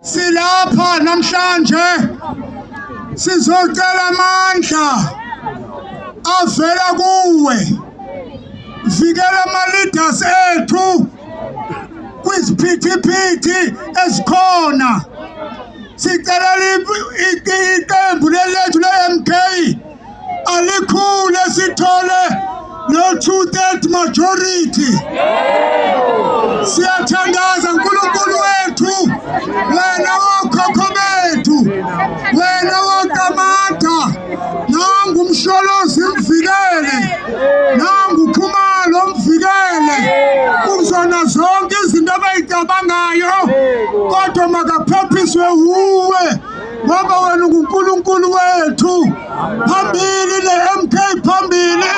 Silapha namhlanje sizocela amandla avela kuwe. Vikela ama-leaders ethu kwiziphithiphithi ezikhona. Sicela iqembu lelethu le-MK alikhule sithole no 2/3 majority. Siyathandaza uNkulunkulu wethu, wena wokhokho bethu, wena woqamata, nangu uMsholozi mvikele, nangu Khumalo mvikele kuzona zonke izinto abayicabangayo, kodwa makaphephiswe wuwe ngoba wena unguNkulunkulu wethu. Phambili ne-MK, phambili.